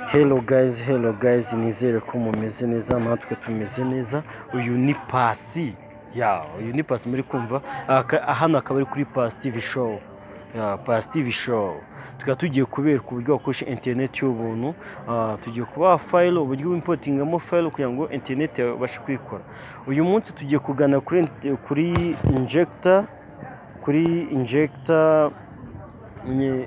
Hello guys, hello guys, nizere ko mumeze neza, natwe tumeze neza. Uyu ni Pasi ya, uyu ni Pasi muri kumva. Hano akaba ari kuri Pasi TV Show ya, Pasi TV Show. Tukaba tugiye kubereka uburyo wakoresha internet y'ubuntu. Tugiye kubaha file, uburyo wimportingamo file kugira ngo internet yawe ibashe kuyikora. Uyu munsi tugiye kugana kuri injector ni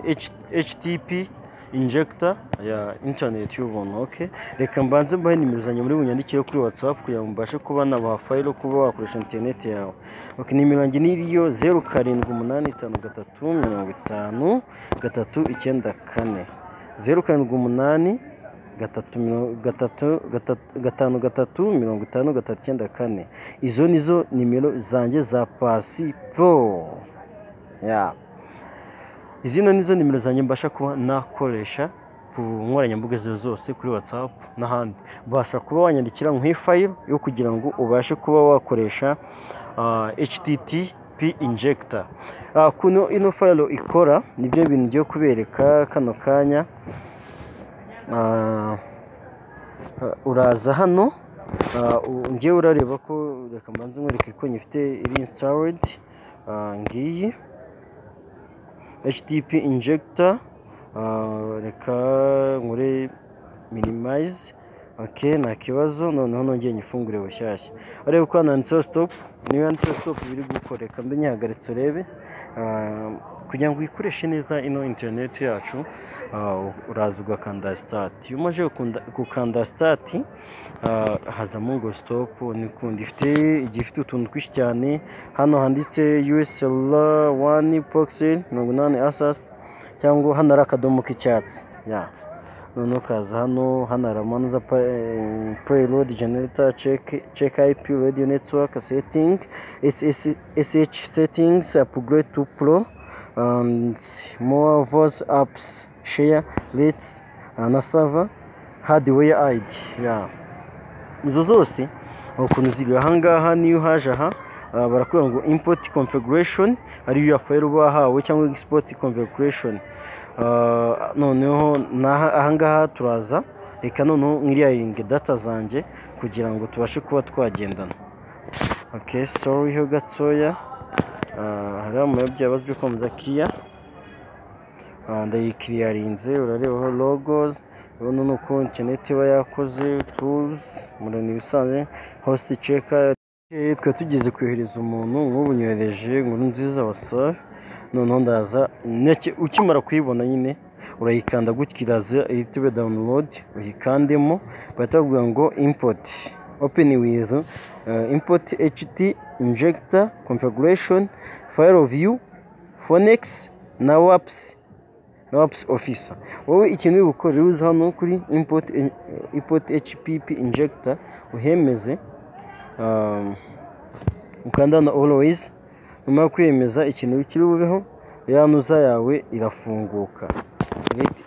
HTTP injector ya internet y'ubuntu. Okay, reka mbanze mbahe nimero zanjye muri bunyandikire kuri WhatsApp kugira ngo mbashe kuba nabaha file kuba wakoresha internet yawe. Okay, nimero yanjye ni iriyo 0785350394, 078 3 3 53 53 94. Izo nizo nimero zanjye za Pasi Pro ya. Izino nizo nimero zanjye mbasha kuba nakoresha ku nkoranyambaga izo zose, kuri WhatsApp n'ahandi. Ubasha kuba wanyandikira nk'ifile yo kugira ngo ubashe kuba wakoresha HTTP injector. Kuno ino file ikora nibyo bintu ngiye kubereka kano kanya. Uraza hano, ngewe urareba ko, reka mbanze nkwereke ko nyifite iri installed. Ngiyi HTTP injector. Reka nkore minimize. Okay, nta kibazo. Noneho nongeye nyifungure bushyashya, urebe ko hano handitseho stop. Niyo handitseho stop biri gukora. Reka mbe nyihagaritse urebe. Kugira ngo uyikoreshe neza ino internet yacu, uraza ugakanda start. Iyo umaze gukanda start, hazamo ngo stop nikundi ifite igihe ifite utuntu twinshi cyane. Hano handitse USL 1 proxy 80 asas, cyangwa hano ari akadomo k'icyatsi ya. Noneho ukaza hano, hano haramanuza payload generator, check IP, radio network setting, SSH settings, upgrade to pro and more, voice apps, share rates na server hardware ID ya. Izo zose ukuntu ziri ahangaha, niyo uhaje aha, barakubwira ngo import configuration, ariyo ya file uba wahawe, cyangwa export configuration. Noneho ahangaha turaza, reka noneho nkiriyaringe data zanjye kugira ngo tubashe kuba twagendana. Okay, sorry ho gatoya. Hariho amayobya byo kwamamaza kiya. Ndayikiriyarinze, urarebaho logos, urabona nuko internet iba yakoze, tools murabona ibisanzwe, host checker. Twe tugeze kohereza umuntu, nk'ubu nyohereje inkuru nziza wasa. Noneho ndaza, ukimara kuyibona nyine urayikanda gutya, iraza ihita ibe download, uyikandemo, bahita bakubwira ngo import, open with import ht injector configuration file, view phoenix na waps officer. Wowe ikintu uri bukore, uza hano kuri import HTTP injector, uhemeze, ukanda na always. Nyuma yo kwiyemeza, ikintu kiri bubeho, ya nuza yawe irafunguka,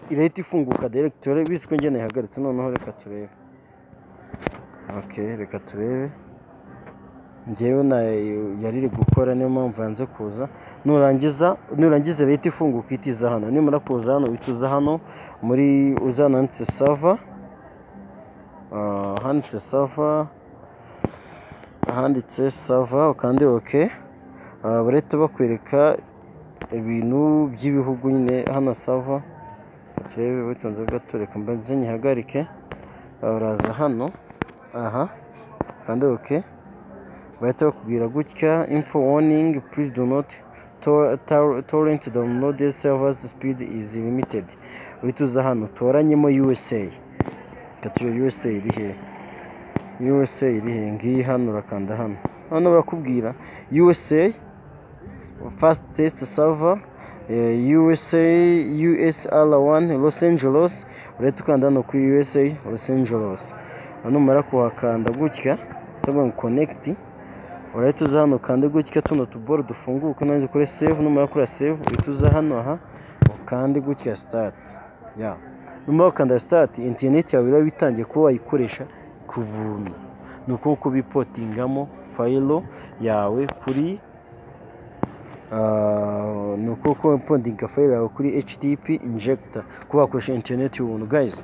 irahita ifunguka direct. Urabizi ko njye nayihagaritse. Noneho reka turebe. Okay, reka turebe. Njyewe na yari iri gukora, niyo mpamvu yanze kuza. Nurangiza irahita ifunguka, ihita iza hano. Nimara kuza hano, uhita uza hano muri uza hano handitse server, handitse server, ahanditse server ukande ok. Barahita bakwereka ibintu by'ibihugu nyine hano server. Turebe witonze gato, reka mbanze nyihagarike. Uraza hano aha kandi ok, bahita bakubwira gutya: info warning, please do not torrent download, this server's speed is limited. Uhita uza hano toranyemo USA. Reka turebe USA iri he. USA iri he? Ngiyi hano, urakanda hano. Hano barakubwira USA fastest server, USA USR1 Los Angeles. Urahita ukanda hano kuri USA Los Angeles. Numara kuhakanda gutya, tuvuga ngo connect, urahita uza hano ukande gutya, tuno tuboro dufunguke, nurangiza ukore save. Numara gukora save, uhita uza hano aha ukande gutya start ya. Numara gukanda start, internet yawe iraba itangiye kuba wayikoresha ku buntu. Ni uko nguko bimportingamo file yawe kuri ni uko importinga file yawe kuri HTTP injector, kuba wakoresha internet y'ubuntu guys.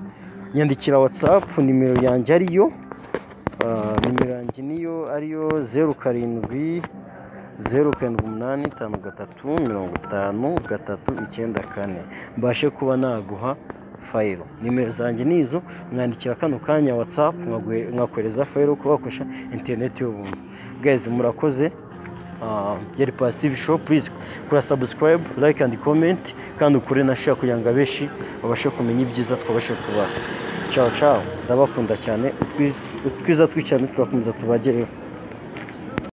Nyandikira WhatsApp, nimero yanjye ariyo, nimero yanjye niyo ariyo 07078535 394, mbashe kuba naguha file. Nimero zanjye ni izo. Mwandikira kano kanya WhatsApp, nkakohereza file kuba wakoresha interineti y'ubuntu. Guys, murakoze. Yari Positive Show. Please kora subscribe, like and comment, kandi ukore na share kugira ngo abenshi babashe kumenya ibyiza twabashe kubaha. Ciao ciao, ndabakunda cyane. Utwiza tw'icyane turakomeza tubagereho.